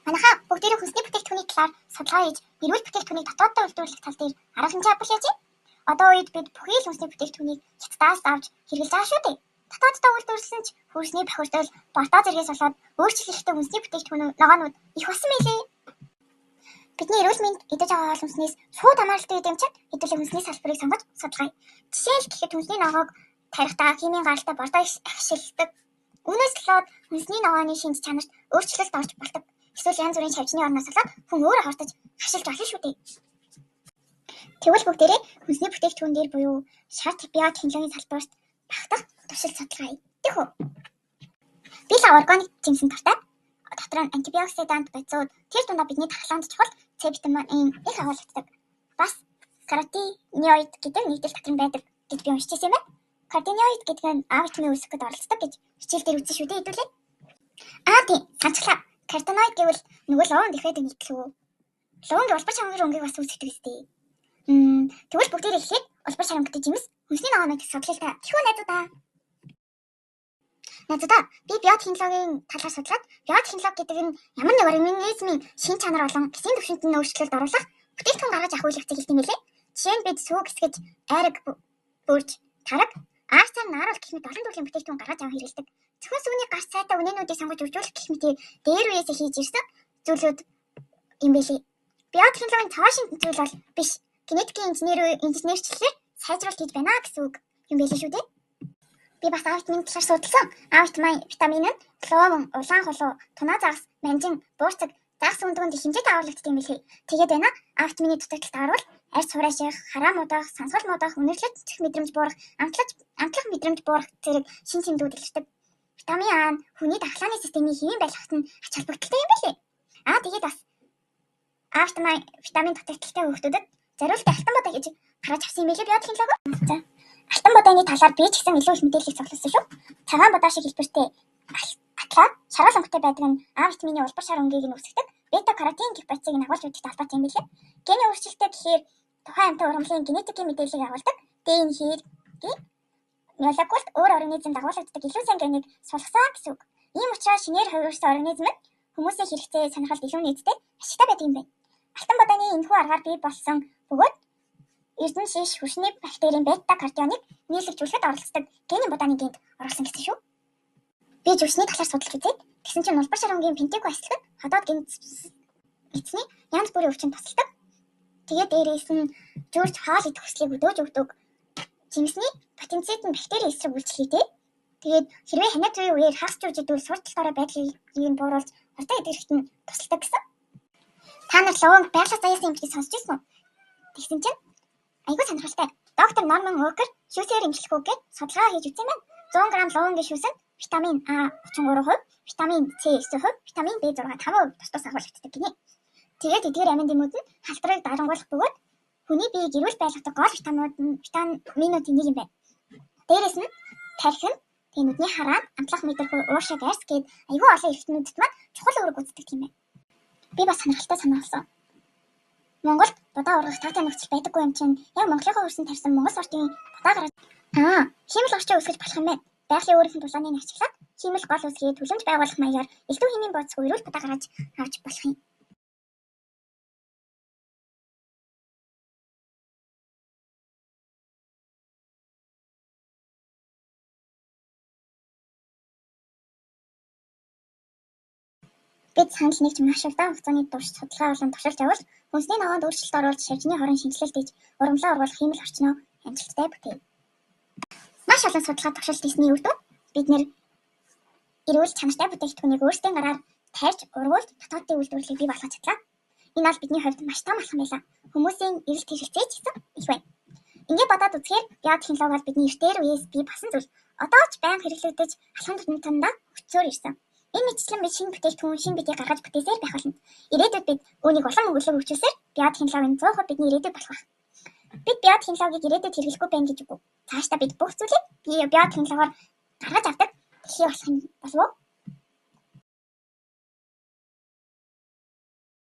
Манайхаа бүгдээрээ хүнсний бүтээгдэхүүний талаар судалгаа хийж, эрүүл бүтээгдэхүүнийг дотооддоо үйлдвэрлэх тал дээр арга хэмжээ авбал яаж юм? Одоо үед бид бүхий л хүнсний бүтээгдэхүүнийг хятадаас авч хэрэглэж байгаа шүү дээ. Дотооддоо үйлдвэрлэсэн ч хөрсний бохирдол, бордоо зэргээс болоод өөрчлөлт хэрэгтэй хүнсний бүтээгдэхүүн ногоонууд их болсон байлээ. Бидний эрүүл мэнд идэж байгаа хоол хүнснээс шууд хамааралтай гэдэг юм чинь хэдүүлээ хүнсний салбарыг сонгож судалгаая. Жишээл гэхэд хүнсний ногоог тарихдаа химийн гаралтай бордоо ашигладаг. Үүнээс болоод хүнсний ногооны шинж чанарт өөрчлөлт орж болдог. Эсвэл янз бүрийн шавжны орноос болоод хүн өөрөө хортож хашилж болно шүү дээ. Тэгвэл бүгдээрээ хүнсний бүтээгдэхүүн дээр буюу шат биотехнологийн салбарт багтах туршилт судалгаа хийх үү? Би л органик жимсэн дуртай. Дотор нь антибиоксидант бодисууд тэр дундаа бидний дархлаанд чухал С витамин их агуулдаг. Бас каротиноид гэдэг нэгдэл дотор нь байдаг гэж би уншиж байсан юм байна. Каротиноид гэдэг нь А витамин үүсгэхэд оролцдог гэж хичээл дээр үзсэн шүү дээ хэдүүлээ. Аа тийм, санчлаа. Каротиноид гэвэл нөгөө луун дэхээд нэгдэл үү? Луунгийн улбар шангар өнгийг бас үүсгэдэг үстэй. Тэгвэл бүгдээрээ эхлээд улбар шар өнгөтэй жимс хүнсний ногооныг судлаа та. Тэхүү найзуудаа. Найзуудаа, би биотехнологийн талаар судлаад биотехнологи гэдэг нь ямар нэг организмын шин чанар болон гэсийн түвшинд нь өөрчлөлт оруулах бүтээгдэхүүн гаргаж авах үйл явцыг хэлдэг юм билээ. Жишээ нь бид сүүг эсгэж, айраг бүрж, тараг, аарцаар нааруул гэх мэт олон төрлийн бүтээгдэхүүн гаргаж авах хэрэглэдэг. Зөвхөн сүүний гарц сайтай үнээнүүдийг сонгож үржүүлэх гэх мэтээр дээр үеэсээ хийж ирсэн зүйлүүд юм билээ. Биотехнологийн цоо шинэ зүйл бол биш. Генетикийн инженерчлэлээр сайжруулалт хийж байна гэсэн үг юм билээ шүү дээ. Би бас А витамины талаар судалсан. А витамин нь лууван, улаан хулуу, тунаа загас, манжин, буурцаг, загас өндгөнд их хэмжээтэй агуулагддаг юм билээ. Тэгээд байна. А витамины дутагдалт таарвал арьс хурааших, хараа муудах, сансгал муудах, үнэрлэх мэдрэмж буурах, амтлах мэдрэмж буурах зэрэг шин тэмдгүүд илэрдэг. Витамин А нь хүний дархлааны системийн хэвийн байлгахад нь ач холбогдолтой юм билээ. Аа тэгээд бас А витамин дутагдaltaй хүүхдүүдэд зориултын алтан будаа гэж гаргаж авсан юм билээ биотехнологи. За. Алтан будааны талаар би ч гэсэн илүү их мэдээллийг цуглуулсан шүү. Цагаан будаа шиг хэлбэртэй атлаа шаргал өнгөтэй байдаг нь А витамины улбар шар өнгийг нь үүсгэдэг. Бета каротин гэх бодисыг нь агуулж өгдөгтэй холбоотой юм билээ. Гений өөрчлөлттэй гэхээр тухайн амьтан ургамлын генетикийн мэдээллийг агуулдаг. ДНХ-ийн молекулд өөр организмд агуулагддаг илүү сайн генийг сулгасан гэсэн үг. Ийм учраас шинээр хувирсан организм нь хүмүүсийн хэрэгцээ сонирхолд илүү нийцтэй ашигтай байдаг юм байна. Алтан будааны энэхүү аргаар бий болсон бөгөөд эрдэнэ шиш хөршний бактерийн бета каротиныг нийлэгжүүлэхэд оролцдог генийн будааны генд оруулсан гэсэн шүү. Би жүшний талаар судалж үзээд тэгсэн чинь улбар шар өнгийн пентеко аслаг нь ходоод гент эцний янз бүрийн өвчнөд тусалдаг. Тэгээд дээрээс нь жүүрч хоол идэх хүслийг өдөөж өгдөг. Жимсний потенциал нь бактери эсрэг үйлчлэгээтэй. Тэгээд хэрвээ ханиад зүйн үеэр хагас жүүж идвэл сур талаараа байдлыг нь бууруулж хурдан идэх нь тусалдаг гэсэн. Та нар луун байглаас заяасан юм гэдгийг сонсч ирсэн үү? Тэгсэн чинь айгүй сонирхолтой. Доктор Норман Уокер шүүсээр эмчлэх үг гэж судалгаа хийж үзсэн байна. 100 г луунгийн шүүс нь витамин А 33%, витамин С 9%, витамин В6 5% тус тус агуулагддаг гинэ. Тэгээд эдгээр амин дэмүүд нь халтрыг дарангуйлах бөгөөд хүний биеийг эрүүл байлгадаг гол витаминуудын нэг юм байна. Дээрээс нь тархи нь, тэгээ нүдний хараа, амтлах мэдрэхүй, уушиг, арьс гээд айгүй олон эргэтнүүдэд маань чухал үүрэг гүйцэтгэдэг юм байна. Би бас сонирхолтой санаа олсон. Монголд будаа ургах таатай нөхцөл байдаггүй юм чинь яг Монголынхаа хөрсөн тарьсан Монгол сортын будаа гаргаж хиймэл орчин үүсгэж болох юм байна. Байгалийн өөрийнх нь дулааныг ашиглаад хиймэл гол үүсгээд төлөмж байгуулах маягаар элдв химийн бодисгүй эрүүл будаа гаргаж авч болох юм. Бид санал нэгж маш удаан хугацааны турш судалгаа болон туршилт явуулж, хүнсний ногоонд өөрчлөлт оруулж, шавжны хорон шинэчлэлт хийж, ургамлаа ургуулах хиймэл орчноо амжилттай бүтээв. Маш олон судалгаа туршилт хийсний үр дүнд бид нэр эрүүл чанартай бүтээгдэхүүнийг өөрсдийн гараар тарьж, ургуулж, дотоодын үйлдвэрлэлийг бий болгож чадлаа. Энэ бол бидний хувьд маш том алхам байлаа. Хүмүүсийн эрэлт хэрэгцээ ч гэсэн их байна. Ингээд бодоод үзэхээр биотехнологи бол бидний эртээр үеэс бий болсон зүйл. Одоо ч байнга хэрэглэгдэж алхам тутамдаа хүчээр ирсэн. Энэ мэтчлэн бид шинэ бүтээгдэхүүн, шинэ биеийг гаргаж бүтээсээр байх болно. Ирээдүйд бид үүнийг улам мөнгөлөг хөгжүүлсээр биотехнологи нь 100% бидний ирээдүй болох байх. Бид биотехнологиг ирээдүйд хэрэглэхгүй байна гэж үгүй. Цаашдаа бид бүх зүйлийг биотехнологиор гаргаж авдаг дэлхий болох юм болов уу?